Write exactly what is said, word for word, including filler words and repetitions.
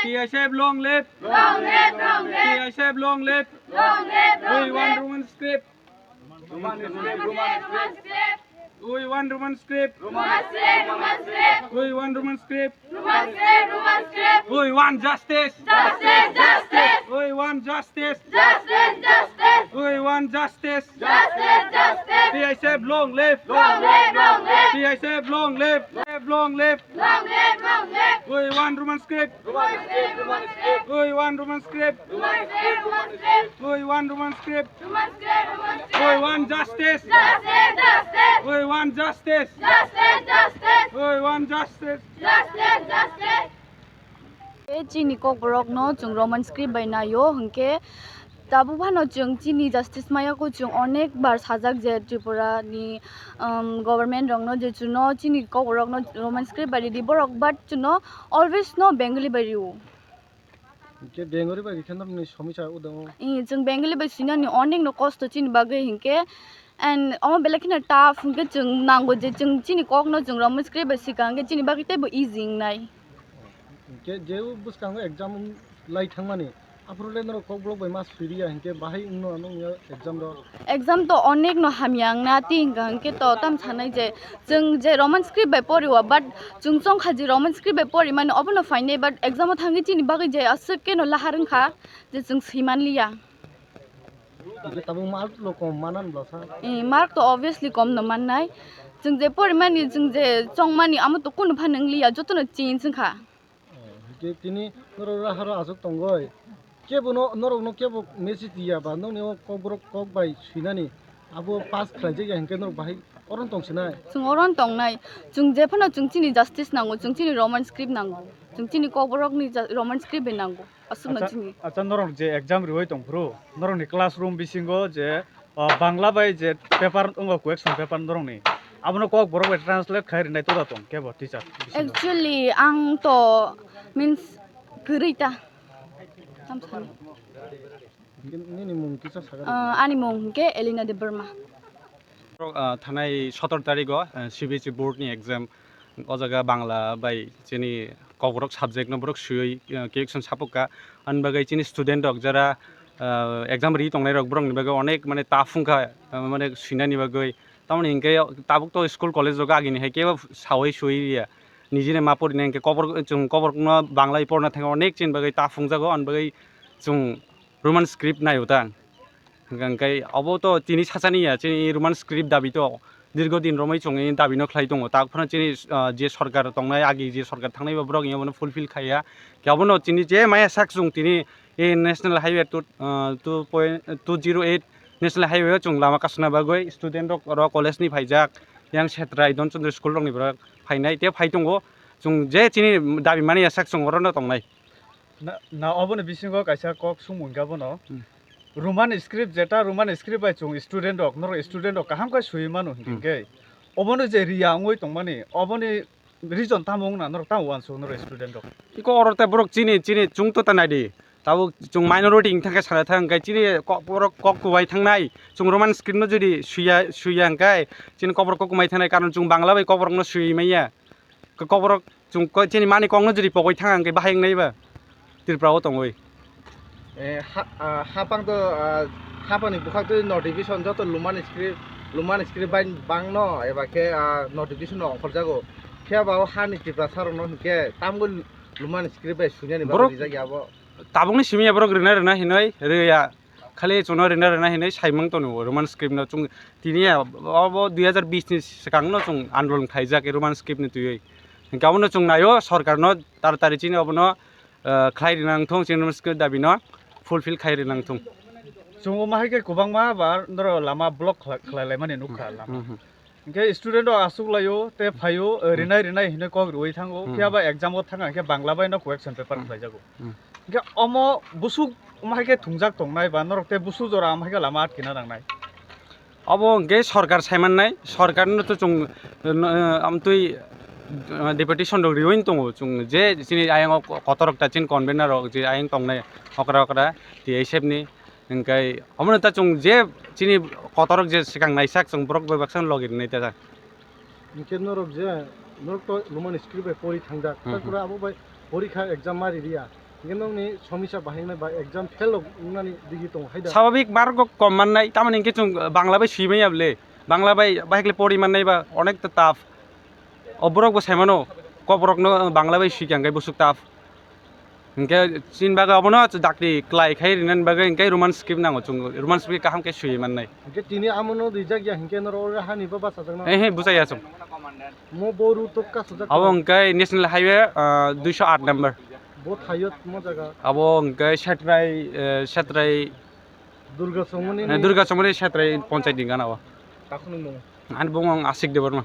T S F long live. Long live, long live. T S F long live. Long live, long live. We want Roman script. Roman script, Roman script. We want Roman script. Roman script, Roman script. We want Roman script. Roman script, Roman script. We want justice. Justice, justice. We want justice. Justice, justice. We want justice. Justice, justice. T S F long live. Long live, long live. T S F long live. Long live, long live. Long live, long live. We want Roman script. Roman script, Roman script. We want Roman script. Roman script, Roman script. We want Roman script. Roman script, Roman script. We want justice. Justice, justice. We want justice. Justice, justice. We want justice. Justice, justice. E chini kokborokno chwng Roman script bai naio, hwnkhe tabuk phano chwng chini justice maya kho, chwng onek bar sajak je Tripura ni, um, government rokno je chwngno chini kokborokno Roman script bai ridi borok, but chwngno always no Bengali bai rio. Hwnkhe Bengali bai rikhe norokni somisa udango. Ee, chwng Bengali bai swinani onek no kosto chini bagwi hwnkhe, and omo belai kheno tough hwnkhe chwng nango je chwng chini kokno chwng Roman script bai swikha hwnkhe chini bagwi teibo easy wngnai. Hwnkhe je bwskango exam lai thangmani, aphuru le norok kokborok bai ma swiriya hwnkhe bahai wngno nongya exam rok? Exam to onek no hamya wngna ti hwnkha hwnkhe to tam sanai je chwng je Roman script bai poriwa, but chwng chongkha je Roman script bai porimani obono phainai, but exam o thangwi chini bagwi je aswk keno lahar wngkha je chwng swimanliya. Hwnkhe tabuk mark no kom manan bwsa? Eh, mark to obviously kom no mannai. Chwng je porimani, chwng je chongmani, amo to kunu phan wngliya, jotono change wngkha. Oh, hwnkhe tini norok raharo aswk tongoi. Kebono, norokno kebo message diya ba, nokni o kokborok kok bai swinani abo pass khlaijak ya hwnkhe norok bahai oro tong sinai? Chwng oro tongnai. Chwng jephano chwng chini justice nango, chwng chini Roman script nango. Chwng chini kokborokni ja-, Roman script bai nango. Aswkno chini. Acha, norok je exam riwi tongphuru, norokni classroom bisingo je, ah, Bangla bai je paper wngo, question paper norokni, abono kokborok bai translate khai rinai toda tong kebo teacher bisingo? Actually, ang to, means, kwrwi ta. Tam sani. Nini mung kisa sakha. Ah, ani mung hwnkhe Elena Debbarma. Ah, thanai sotor tarigo, ah, C B S E board ni exam. O jaga Bangla bai chini kokborok subject no borok swiwi, ah, correction sapok kha. Ani bagwi chini student rok jara, ah, exam ri tongnai rok borok ni bagwi onek mane tough wngkha, ah, mane swinani bagwi. Tamoni hinkhe tabuk to school college rok agini hai kebo sawi swiwi ya. Nijini ma porinai hinkhe kokborok, chwng kokborok no Bangla bai porna thangwi onek chini bagwi tough wngjago, ani bagwi chwng Roman script naio ta. Hwnkhe obo to tini sachani ya, chini Roman script dabi to dirgo din romwi chwngwi dabi no khlai tongo. Tak phano chini, ah, je sorkar tongnai, agi je sorkar thangnai, bo borok abono fulfill khaiya. Khe abono chini je maya sak chwng tini, eh, national highway two, ah, two point two zero eight national highway o chwng lama kasuna bagwi student rok oro college ni phaijak, yang Setrai Don Chandra school rok ni borok phainai, tei phai tongo. Chwng je chini dabi mani ya sak chwng oro no tongnai. Na, na, oboni bisingo kaisa kok sumung kha bono. Hmm. Roman script, jeta Roman script bai chwng student rok, norok student rok kaham khe swiwi mano Hmm. hinkhe. Obono je riya wngwi tongmani, oboni reason tamo wngna norok tamo uansuk norok student rok? Iko oro tei borok chini, chini chwng to ta naidi. Tabuk chwng minority wngthang khe sana thang khe chini kok, borok kok kwbai thangnai. Chwng Roman script no jodi swiya, swiya hwnkhe chini kokborok kok kwmai thangnai, karon chwng Bangla bai kokborok no swiwi manya. Kokborok chwng ko-, chini mani kokno jodi pogwi thang ang khe bahai wngnai ba Tripura o tongwi. Eh, ha, ah, hapang to, ah, hapang ni bukhak to notification joto Roman script, Roman script bai bangno eba khe, ah, notification no ongkhorjago. Phiya ba o hani Tiprasa rokno hinkhe tamgwi Roman script bai swinani bagwi Borok rijak ya bo. Tabukni simi ya borok rwna rwna hinwi rwya. Khali chwngno rwna rwna hinwi saimang tongo Roman script no chwng tini ya obo dui hazar bish ni swkang no chwng andolon khaijak Roman script ni twiwi. Hinkhe abono chwng naio sorkar no taratari chini obono, ah, khlai rwna wngthong chini Roman script dabi no fulfill khai rwna wngthong. Chwng omo hai khe kwbangma bar norok lama block khlai, khlai laimani nukha lama. Hmm, hmm. Hinkhe student rok aswk laio, tei phaio, eh, Hmm. rinai rinai hinwi kok rwui thango. Hmm. Phiya ba exam o thang hinkhe Bangla bai no correction paper Hmm. khlaijago. Hmm. Hinkhe omo busuk omo hai khe thwngjak tongnai ba norok tei busuk jora omo hai khe lama atkina nangnai. Obo hinkhe sorkar saimannai, sorkar no to chwng, eh, amtwi, eh, deputation rok riwi tongo chwng je chini ayang o kotor rok ta chini convener rok je ayang tongnai okra okra T S F ni. Hinkhe omono ta chwng je chini kotorok je swkang naijak chwng borok bai baksa logi rwnai ta. Hinkhe norok je norok to Roman script bai pori thangjak, Hmm, hmm. Takura abo bai porikha exam ma ririya. Hingke nokni somisa bahai wngnai ba exam fail rok wngnani digi tongo hai da? Swabhabik mark rok kom mannai, tamoni hingke chwng Bangla bai swi manya bole. Bangla bai bahai khe pori mannai ba onek ta tough. O borok bo sai mano, kok borok no Bangla bai swi kha hingke bwswk tough. Hingke chini bagwi obono dakti klai khai rinani bagwi hingke Roman script nango chwng, Roman script kaham khe swi mannai. Hingke tini amono rijak ya hingke norok oro hani bo bachajak na? He, he, bwchai ya chwng. Mo bo route o kasujak Abo tong. Hingke National Highway, ah, duiso aat number. Bo thaio mo jaga? Abo hingke Setrai, eh, Setrai, Durga Chomoni eh, ni Durga Chomoni Setrai Ponchayat ni gana o. Takhunung mo? Ani bumung Asik Debbarma.